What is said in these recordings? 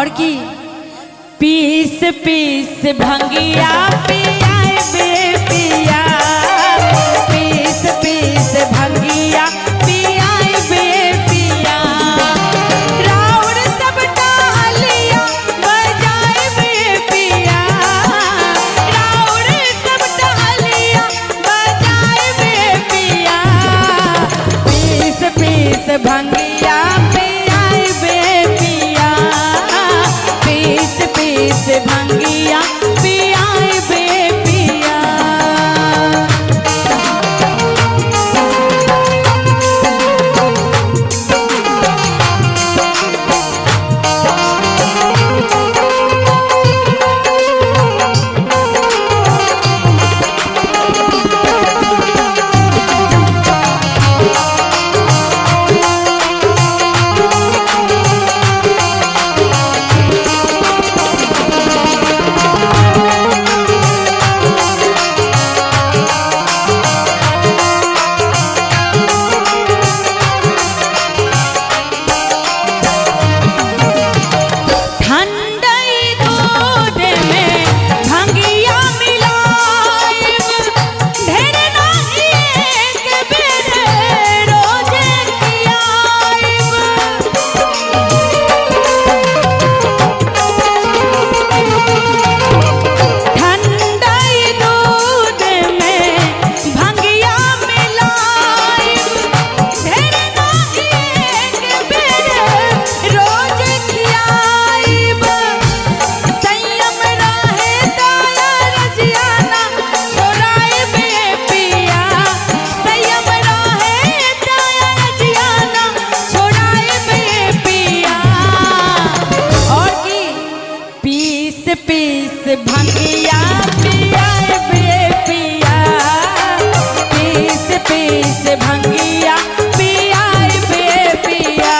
और की पीस पीस भंगिया पियाए बे पिया, पीस पीस भंगिया पियाए बे पिया, राउर सब टाहलिया बजाए बे पिया, राउर सब टाहलिया बजाए बे पिया, पीस पीस भंगिया पियाए बे पिया, पीस पीस भंगिया पियाए बे पिया। ठंडई दूध में भंगिया मिलाइब, ढेर नाही एक बेर रोज खियाइब। ठंडई दूध में भंगिया मिलाइब, ढेर नाही एक बेर रोज खियाइब। संयम रहे दया रजियाना छोड़ाइब पिया, संयम रहे दया रजियाना छोड़ाइब पिया। और की पीस पीस भंगिया पियाए बे पिया, पीस पीस भंगिया पियाए बे पिया।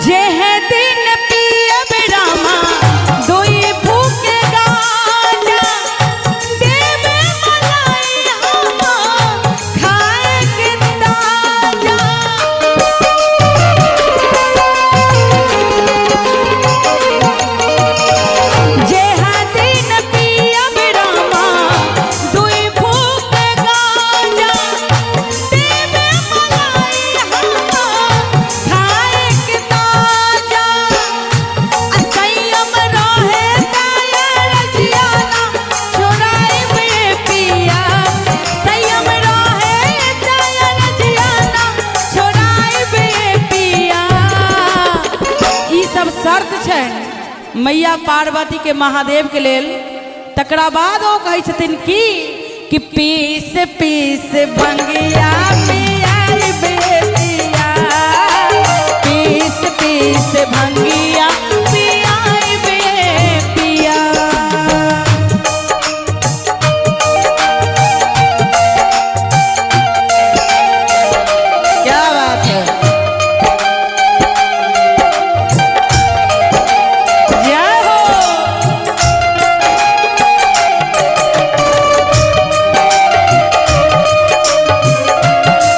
जेह दिन पियब रामा दुई फूके गाजा, देवे मलाई हमा खाए के ताजा। जेह दिन पियब रामा दुई फूके गाजा, देवे मलाई हमा खाए के ताजा। संयम रहे दया रजियाना छोड़ाइब पिया, संयम रहे दया रजियाना छोड़ाइब पिया। ई सब शर्त छै मैया पार्वती के महादेव के लेल। तकरा बाद ओ कहै छथिन की कि पीस पीस भंगिया पियाए बे पिया, पीस पीस भंगिया पियाए बे पिया। क्या बात है। जय हो। Thank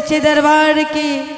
सच्चे दरबार की।